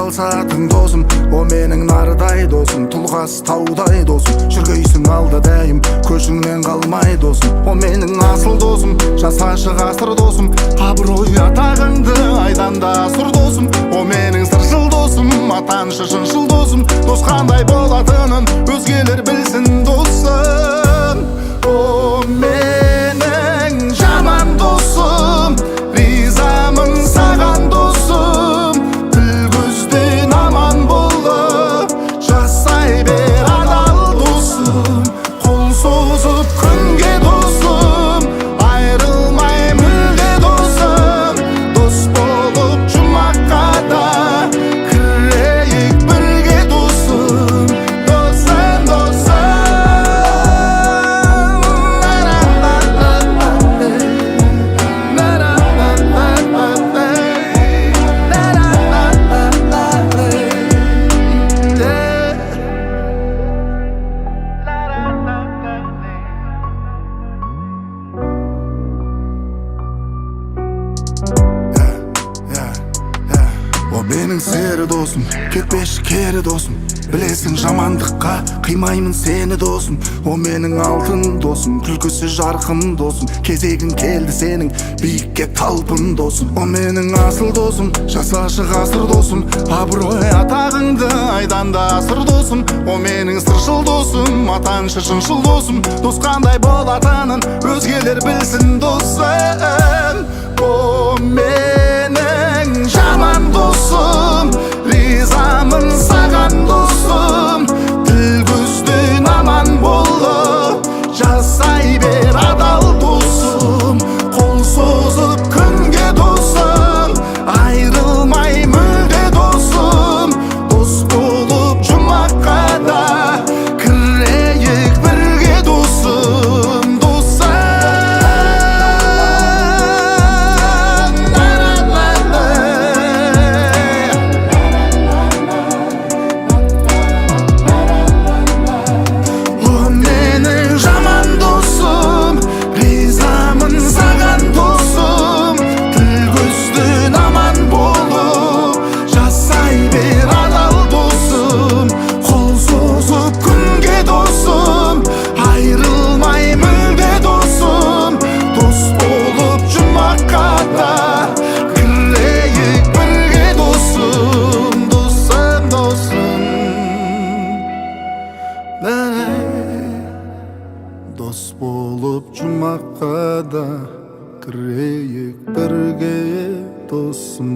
алысатын досым. О менің нардай досым, тұлғасы таудай досым. Жүргейсің алда дәйім, көшіңнен қалмай досым. О менің асыл досым, жасашы ғасыр досым. Абырой атағыңды айдан да асыр досым. О менің сыршыл досым, атаншы шыншыл досым. Дос қандай болатынын өзгелер білсін досым. О менің жаман досым, ризамын саған досым. Тіл көзден аман болып жасай бер адал досым. Қол созып күнге досым, айрылмай мүлде досым. Дос болып жұмаққа да кірейік бірге досым. Досым, досым. О менің сері досым, кетпеші кері досым. Білесің, жамандыққа қимаймын сені досым. О менің алтын досым, күлкісі жарқын досым. Кезегің келді сенің, биікке талпын досым. О менің асыл досым, жасашы ғасыр досым. Абырой атағыңды айдан да асыр досым. О менің сыршыл досым, атаншы шыншыл досым. Дос қандай болатынын өзгелер білсін досым. О менің жаман досым, ризамын саған досым. Тіл көзден аман болып жасай бер адал досым. Қол созып күнге досым, айрылмай мүлде досым. Дос болып жұмаққа да кірейік бірге досым. Досым. О менің жаман досым, ризамын саған досым. Тіл көзден аман болып жасай бер адал досым. Қол созып күнге досым, айрылмай мүлде досым. Дос болып жұмаққа да кірейік бірге досым. Досым, досым. Дос болып жұмаққа да кірейік бірге досым.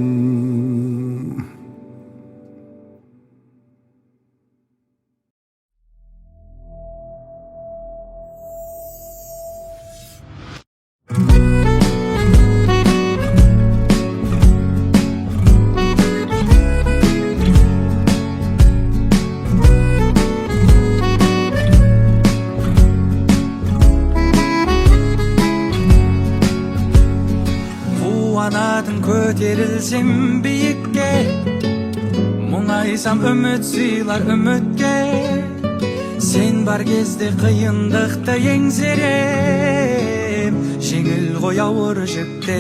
Қуанатын көтерілсем биікке, мұңайсам, үміт сыйлар үмітке. Сен бар кезде қиындықты еңсерем, жеңіл ғой ауыр жүкте.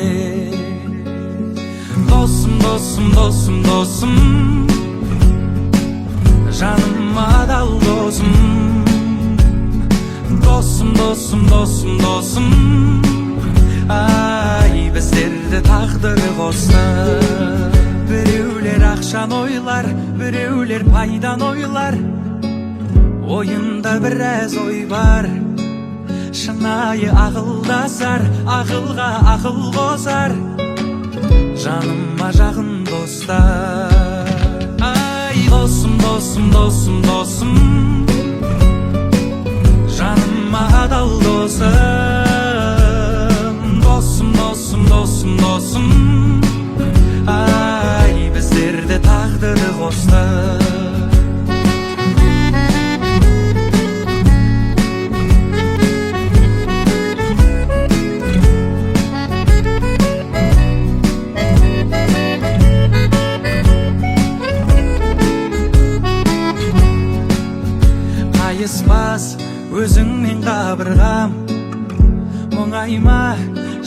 Досым, досым, досым, досым, жаным адал досым. Досым, досым, досым, досым, ай, біздерді тағдыр қосты. Біреулер ақшаны ойлар, біреулер пайданы ойлар. Ойымда біраз ой бар. Шынайы ақылдасар, ақылға ақыл қосар, жаныма жақын достар. Ай, досым, досым, досым, досым, жаныма адал досым. Досым, досым, досым, досым, ай, біздерді тағдыр қосты. Қайыспас өзіңмен қабырғам, мұңайма,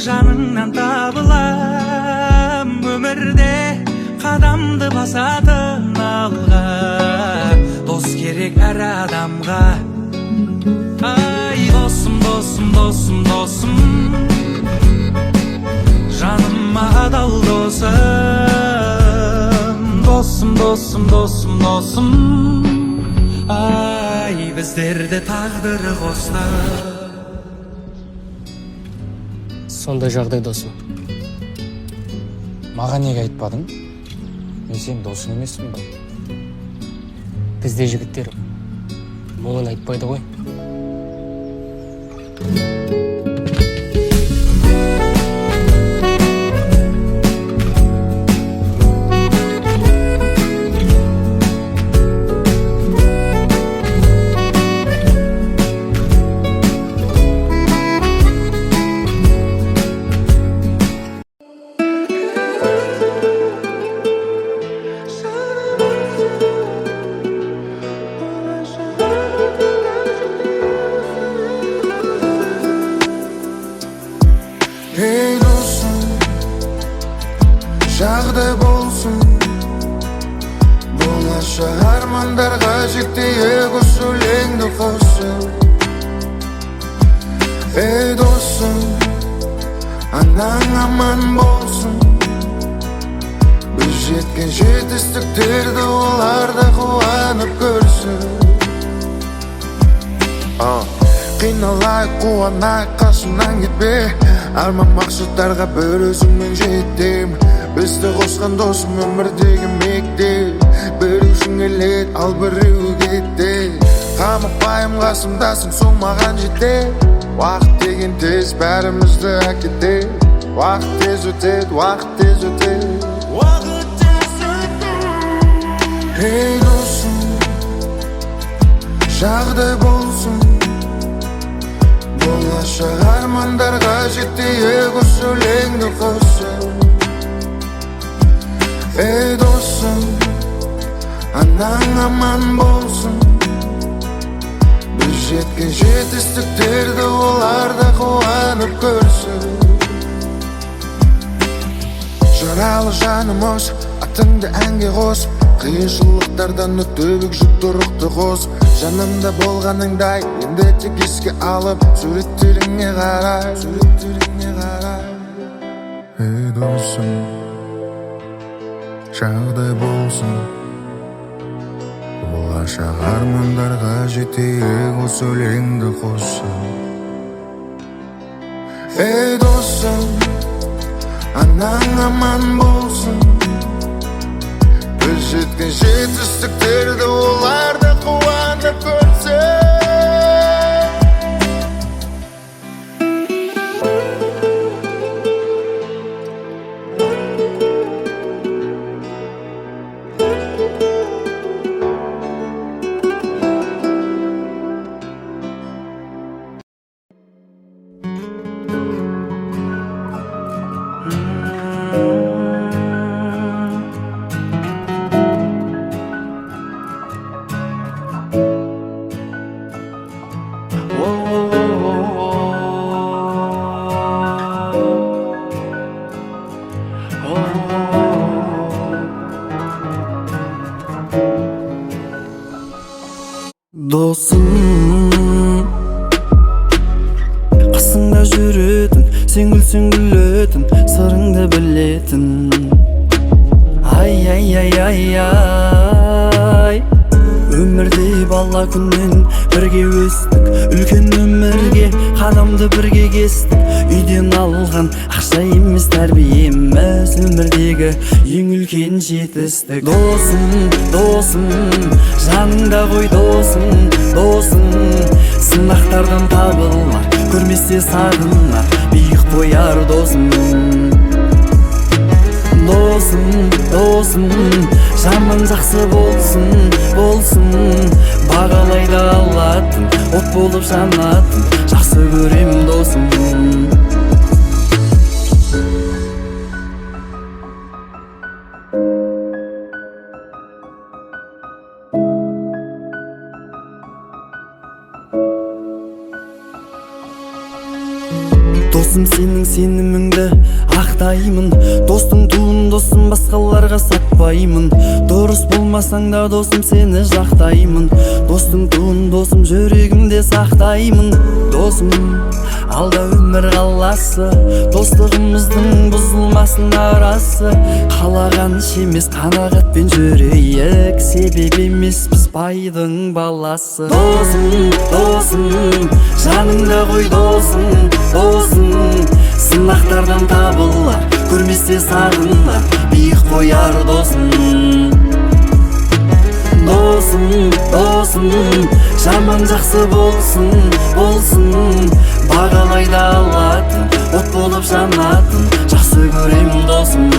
жаныңнан табылам. Өмірде қадамды басатын адамға. Ай, досым, досым, досым, досым, жаныма адал досым. Досым, досым, досым, досым, ай, біздерді тағдыр қосты. Сондай жағдай, досым. Маған неге айтпадың? Мен сенің досың емеспін ба? Бізде жігіттер мұңын айтпайды ғой. Ей, досым, жағдай болсын. Болашақ армандарға жетейік осы өлеңді қосып. Ей, досым, анаң аман болсын. Біз жеткен жетістіктерді олар да қуанып көрсін. Қиналайық, қуанайық, қасымнан кетпе. Арман мақсаттарға бір өзіңмен жетем. Бізді қосқан, досым, өмірдегі мектеп. Біреу жеңіледі, ал біреу кетеді. Қамықпаймын, қасымдасың, сол маған жетеді. Уақыт деген тез бәрімізді әкетеді. Уақыт тез өтеді, уақыт тез өтеді. Уақыт тез өтеді. Ей, досым, жағдай болсын. Болашақ армандарға жетейік осы өлеңді қосып. Ей, досым, анаң аман болсын. Біз жеткен жетістіктерді олар да қуанып көрсін. Жаралы жаным осы, атыңды әнге қосып, қиыншылықтардан өтіп, жұдырықты қосып, жанымда болғаныңдай енді тек еске алып, суреттеріңе қарай, суреттеріңе қарай. Ей, досым, жағдай болсын. Болашақ армандарға жетейік осы өлеңді қосып. Ей, досым, анаң аман болсын. Біз жеткен жетістіктерді олар да қуанып көрсін. Досым, қасыңда жүретін, сен күлсең күлетін, сырыңды білетін. Ай, ай, ай, ай, ай. Өмірде бала күннен бірге өстік, үлкен өмірге қадамды бірге кестік. Үйден алған ақша емес тәрбиеміз, өмірдегі ең үлкен жетістік. Досым, досым, жаныңда ғой досым, досым. Сынақтардан табылар, көрмесе сағынар, биік қояр досым. Досым, досым, жаман жақсы болсын, болсын. Бағалайды алатын, от болып жанатын, жақсы көрем досым. Досым, сенің сеніміңді ақтаймын, достың туын досым, басқаларға сатпаймын. Дұрыс болмасаң да, досым, сені жақтаймын. Достың туын, досым, жүрегімде сақтаймын. Досым, алда өмір қаласы, достығымыздың бұзылмасын арасы. Қалағанша емес, қанағатпен жүрейік, себеп емеспіз байдың баласы. Досым, досым, жаныңда ғой досым, досым. Сынақтардан табылар, көрмесе сағынар, биік қояр досым. Досым, досым, жаман жақсы болсын, болсын. Бағалай да алатын, от болып жанатын, жақсы көрем досым.